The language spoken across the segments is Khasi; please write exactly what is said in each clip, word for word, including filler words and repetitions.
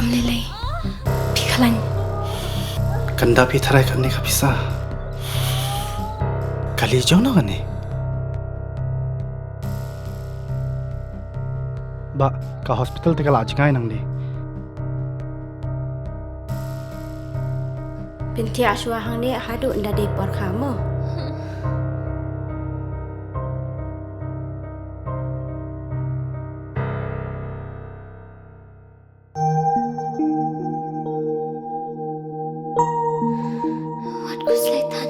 Lei lei. Phi khlaiñ. Kan da phi tharai kane ka pisa. Kali jong no kane. Ba ka hospital te ka la jngai nang di. Pynthia shuwa hangne haduh nda dei por kha mo. Wat khuslai tan.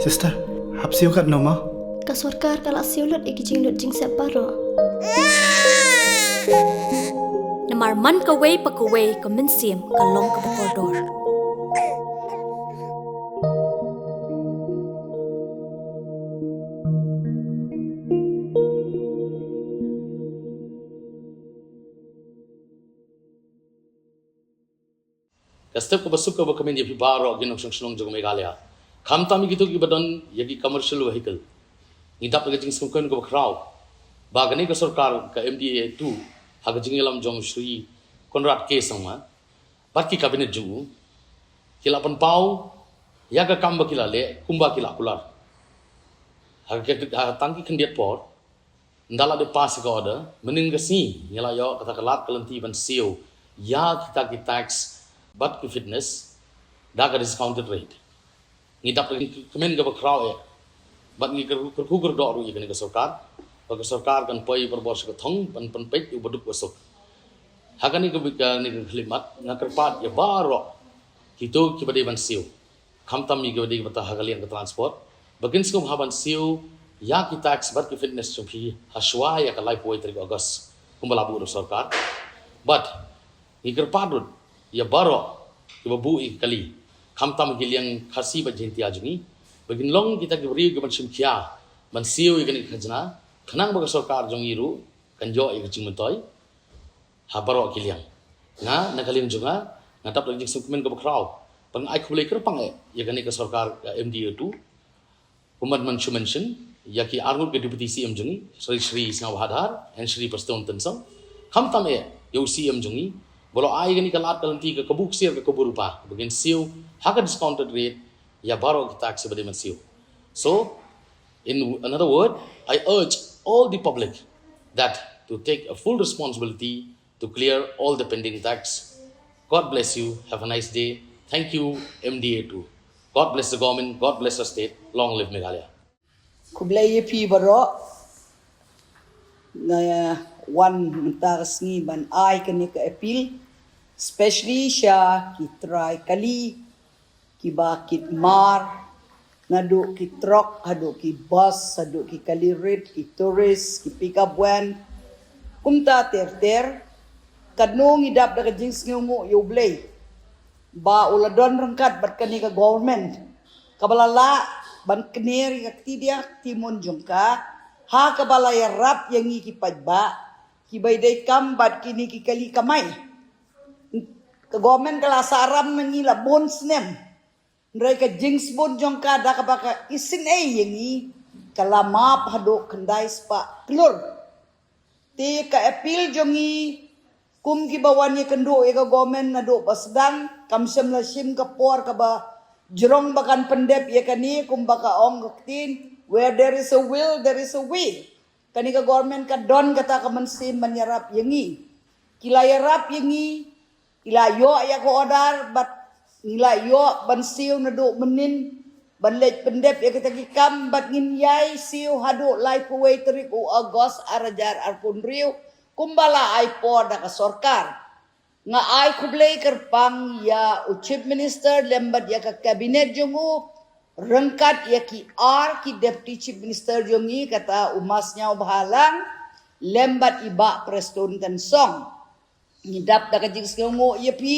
Sister, hap siew katno ma? Ka sorkar ka la siew lut ïa ki jinglut jingsep baroh. Namar man kawei pa kawei ka mynsiem ka long kaba kordor. Ka step kaba suk kaba kmen ïa phi baroh ki nongshong shnong jong Meghalaya, khamtam ïa kito kiba don ïa ki commercial vehicle. Ngi dap da ka jingsngewkmen kaba khraw ba kane ka sorkar ka M D A two ha ka jingïalam jong Shri Conrad K Sangma bad ki cabinet jong u ki la pynpaw ïa ka kam ba ki la leh kumba ki la kular. Ha ka, ha tang ki khyndiat por ynda la dep pass ïa ka order, mynnin ka sngi ngi la ïoh kata ka lad ka lynti ban siew ïa kita ki tax bad ki fitness da ka discounted rate. Ngi dap da ka kmen kaba khraw eh bad ngi kyrkhu kyrdoh ruh ïa kane ka sorkar ba ka sorkar kan poi barabor sha ka thong ban pynpeit ïa u baduk basuk. Ha kane ka, kane ka khyllipmat nga kyrpad ïa baroh kito kiba dei ban siew, khamtam ïa kiba dei bad ha ka liang ka transport, ba kin sngewbha ban siew ïa ki tax bad ki fitness jong phi ha shuwa ïa ka laiphew tarik August kumba la buh da ka sorkar. Bad ngi kyrpad ruh ïa baroh kiba buh ïa ki kali, khamtam ha ki liang Khasi bad Jaiñtia jong ngi, ba kin long kita ki briew kiban shim khia ban siew ïa kane ka khajna khnang ba ka sorkar jong ngi ruh kan ïoh ïa ka jingmyntoi ha baroh ki liang. Nga na ka liang jong nga nga dap da ka jingsngewkmen kaba khraw ban ai khublei kyrpang eh ïa kane ka sorkar, ïa M D A two. Kumba man shu mention ïa ki arngut ki deputy C M jong ngi, Shri Shri Sniawbhalang Dhar and Shri Prestone Tynsong. Khamtam eh ïa u C M jong ngi ba la ai kane ka lad ka lynti, ka kabu ksiar ka kabu rupa ba kin siew ha ka discounted rate ïa baroh ki tax ba dei ban siew. So in another word, I urge all the public that to take a full responsibility to clear all the pending tax. God bless you. Have a nice day. Thank you, M D A two. God bless the government. God bless the state. Long live Meghalaya. Khublei ïa phi baroh. Nga wan mynta ka sngi ban ai kane ka appeal, especially sha ki trai kali kiba kit mar, naduh ki trok haduh ki bus haduh ki kali rit, ki tourist, ki pickup van, kumta ter ter. Katno ngi dap da ka jingsngewnguh ïa U Blei ba u la don ryngkat bad kane ka government kaba la lah ban kner ïa ka kti diah kti mun jong ka, ha kaba la ïarap ïa ngi ki paidbah kiba ïadei kam bad kine ki kali kamai. Ka government ka la sah ram na ngi la bun snem. Hynrei ka jingsbun jong ka da kaba ka isynei ïa ngi ka la map haduh khyndai spah klur. Te ka appeal jong ngi kum kiba wan ïakynduh ïa ka government naduh ba sdang, kam shym la shim ka por kaba jrong ba kan pyndep ïa kane, kumba ka ong ka ktien, where there is a will, there is a way. Kane ka government ka don kata ka mynsiem ban ïarap ïa ngi. Ki la ïarap ïa ngi, ki la ïoh ïa ka order bad ngi la ïoh ban siew naduh mynnin ban leit pyndep ïa kita ki kam, bad ngin ïai siew haduh laiphew wei tarik u August ar hajar arphew hynriew kumba la ai por da ka sorkar. Nga ai khublei kyrpang ïa u Chief Minister lem bad ïa ka cabinet jong u, ryngkat ïa ki ar ki Deputy Chief Minister jong ngi, kata u Ma Sniawbhalang lem bad i Bah Prestone Tynsong. Ngi dap da ka jingsngewnguh ïa phi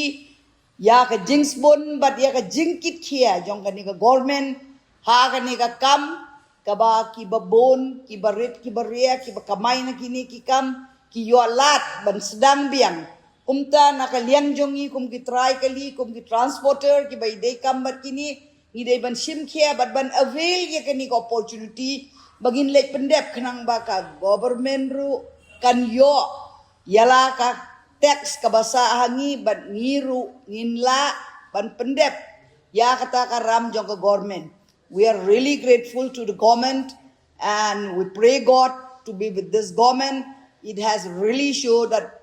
ïa ka jingsbun bad ïa ka jingkitkhia jong kane ka government ha kane ka kam, kaba kiba bun, kiba rit, kiba ria, kiba kamai na kine ki kam, ki ïoh lad ban sdang biang. Kumta na ka liang jong ngi kum ki trai kali, kum ki transporter kiba ïadei kam bad kine, ngi dei ban shim khia bad ban avail ïa kane ka opportunity ba ngin leit pyndep, khnang ba ka government ruh kan ïoh ïa la ka tax kaba sah ha ngi, bad ngi ruh ngin lah ban pyndep ïa kata ka ram jong ka government. We are really grateful to the government and we pray God to be with this government. It has really showed that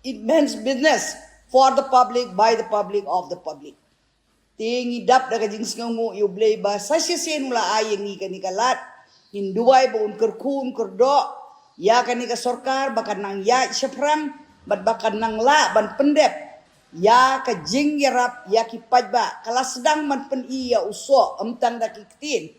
it means business for the public, by the public, of the public. Te ngi dap da ka jingsngewnguh ïa U Blei ba sa shisien u la ai ïa ngi kane ka lad. Ngin duwai ba un kyrkhu un kyrdoh ïa kane ka sorkar ba kan nang ïaid shaphrang bad ba kan nang lah ban pyndep ïa ka jingïarap ïa ki paidbah. Ka la sdang ban pyni ïa u soh, ym tang da ki ktien.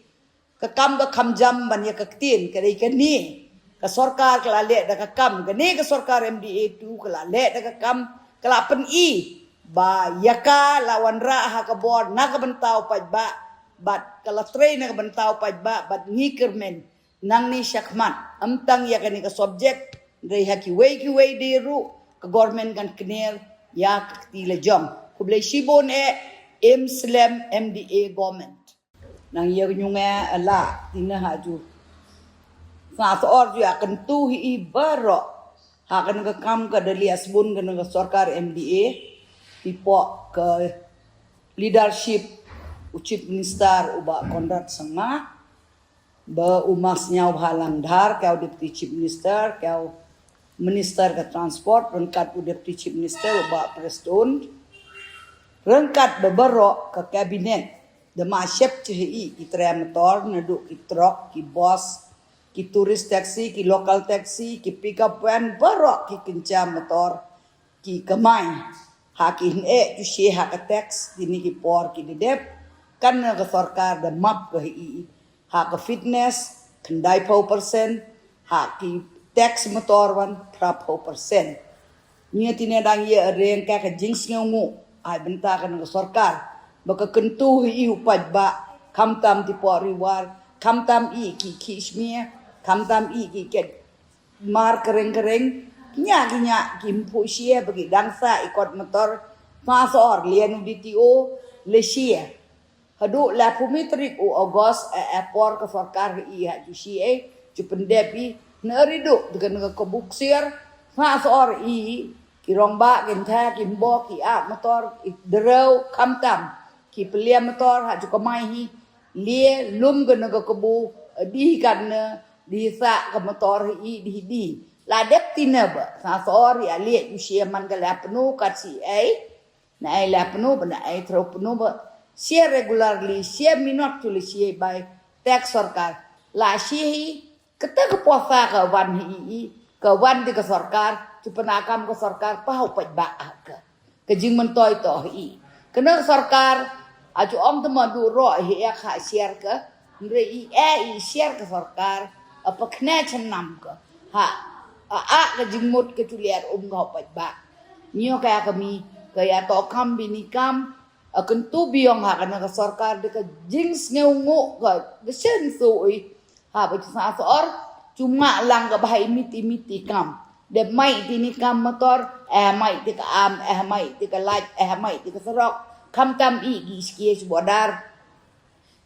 Ka kam ka kham jam ban ïa ka ktien, ka dei kane. Ka sorkar ka la leh da ka kam, kane ka sorkar M D A two ka la leh da ka kam, ka la pyni ba ïa ka la wanrah ha ka bor na ka bynta u paidbah, bad ka la trei na ka bynta u paidbah, bad ngi kyrmen nangne shakhmat, ym tang ïa kane ka subject, dei ha kiwei kiwei de ruh ka government kan kner ïa ka kti la jong. Khublei shibun eh, im slem M D A government. Nang ïa ka ñiung eh la tina ha ju. Sa sa or ju ïa kyntu hi i baroh. Ha kane ka kam ka da liah sbun kane ka sorkar M D A. Ipoh ka leadership u Chief Minister u Bah Conrad Sangma, ba u Masniawbhalang Dhar, ka u Deputy Chief Minister, ka u Minister ka Transport, ryngkat u Deputy Chief Minister u Bah Prestone, ryngkat ba baroh ka cabinet, da ma shep cheh i ki tre motor, naduh ki truck, ki bus, ki tourist taxi, ki local taxi, ki pickup van, baroh ki kynja motor, ki kamai ha ki hyneh ju shi ha ka tax, kine ki por ki dep, kane ka sorkar da map ka hi i, ha ka fitness, khyndai phew percent, ha ki tax motor wan, phra phew percent. Ngi tine dang ïa reng ka ka jingsngewnguh, ai bynta kane ka sorkar, ba ka kyntu hi i u paidbah, khamtam ti por riwar, khamtam i ki ki shmia, khamtam i ki ket mar kereng kereng, kinya kinya ki mpu shia bagi dangsa i kot motor, pa sor lian u D T O, le shia. Haduh la pumi tarik u August, eh, eh, por ka sorkar i ha ju shia, ju pendep i, na riduh, dengan ka buksir, pa sor i, ki rong ba, ki ntha, ki mbo, ki ap motor, ki derau, khamtam, ki pelia motor, ha ju kamai hi, lie, lum ka na ka kebu, eh, di kan na, di sa ka motor hi, di, di. La dep tina ba, sa sor ya lie, ju shia man ka la penu kat si ai, na ai la penu ba, na ai terau penu ba. Shia regularly, shia minot tu le shia bai, tax sorkar. La shia hi, kata ka posa ka wan hi i, ka wan di ka sorkar, tu penakam ka sorkar, pa hau pait ba ka. Ka jingmyntoi to hi i. Kane ka sorkar, a ju ong te ma du ro hi ïa ka share ka, hynrei i, eh, i share ka sorkar, a pa khne chen nam ka. Ha, a, a ka jingmut ka tu liar um ka hau pait ba. Nyo ka ya ka mi, ka ya to kam bini kam, a kyntu biong ha kane ka sorkar de ka jingsngewnguh ka, ka shen su i. Ha ba ju sa sor, ju ma lang ka ba hai miti miti kam. De mai ti ni kam motor, eh mai ti ka am, eh mai ti ka laj, eh mai ti ka serok. Khamtam i ki skie border.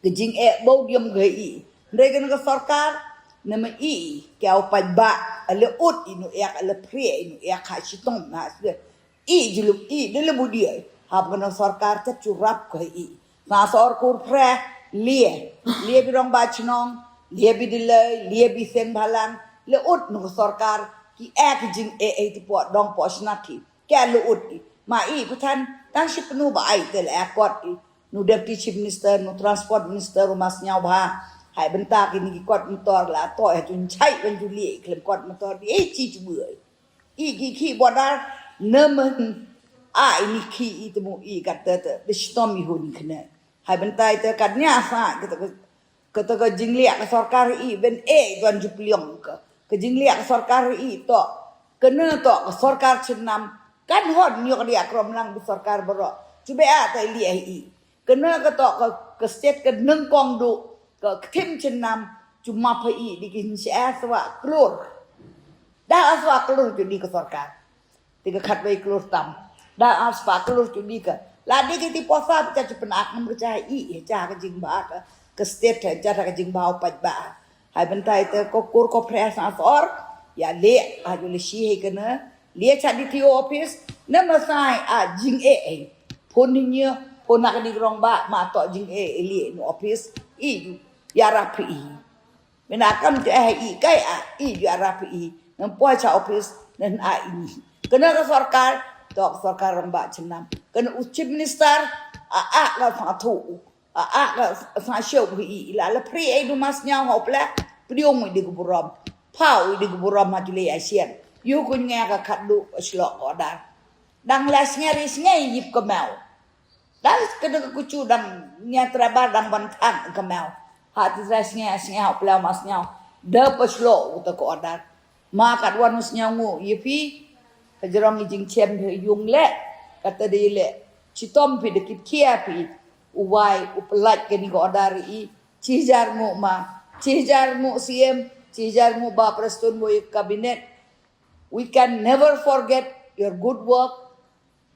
Ka jingeh bau diam ka i. Hynrei kane ka sorkar, nama i, ka u pait ba, ale ut i nu yak, ale prie i nu yak ha shitom na sde. I ju lum i, de le budi ai. Hap kane sorkar te ju rap ka i. Sa sor kur pre, lie. Lie bi rong ba chnong, lie bi de le, lie bi seng balang. Le ut nu sorkar, ki eh ki jingeh eh ti po, dong po shnat ki. Ke le ut i. Ma i, putan, tang shi penu ba ai te le eh kot i. Nu Deputy Chief Minister, nu Transport Minister, u Masniawbha. Hai bynta kini ki kot motor la to, eh, jun chai, ban ju lie, klem kot motor di, eh, chi chu bu ai. I ki ki border, ne men, a i ni ki i temu i kat te te, de shitom i hun kene. Hai bynta i te kat nya sa, kata ka, kata ka jingliak ka sorkar i ben e, don ju pliong ka. Ka jingliak ka sorkar i to, kene to, ka sorkar chenam, kan hon nyok dia krom lang bi sorkar bero. Ju be a te liak i. Kene ka to, ka, ka state ka nengkong du, ka kthim chenam, ju map i, di ki hinsha swa klur. Da aswa klur ju di ka sorkar. Ti ka khat bai klur tam. Da aswa klur ju di ka. La di ki ti posa, ka ju penak nam ka cha i, cha ka jingba ka, ka state, cha ka jingba u pait ba. Hai bynta i te ko kur ko pres na sor, ya le, ha ju le shi hai kene, Lia cha D T O office, na ma sai a jing e e. Pun ni nya, pun nak di grong ba, ma to jing e e lia no office, i ju, ya rapi i. Mina kam te eh i kai a, i ju ya rapi i. Nang poi cha office, nan a i. Kena ka sorkar, to ka sorkar rong ba chenam. Kena u chief minister, a a ka fatu. A a ka sa show hi i la la pri ai du mas nyau hop la. Priong i di ku burom. Pau i di ku burom ma jule ya sian. Yu ku nya ka kadu shlok order. Dang la sngai ri sngai yip ka mau. Dang kena ka kuchu dang nya trabar dang ban thang ka mau. Ha ti la sngai sngai hop la mas nyau. Da pa shlok uta ka order. Ma kat wan us nyau ngu ye phi. Ka jerong i jingchem phi yung le. Kata de le. Chitom phi de kit kia phi. Uwai u pelaj ke ni ka order i. Chijar ngu ma. Chijar ngu C M. Chijar ngu ba Prestone boy cabinet. We can never forget your good work.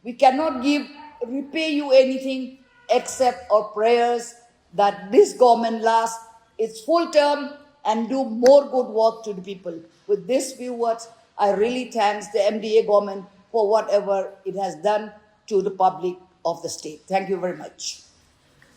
We cannot give, repay you anything except our prayers that this government lasts its full term and do more good work to the people. With these few words, I really thanks the M D A government for whatever it has done to the public of the state. Thank you very much.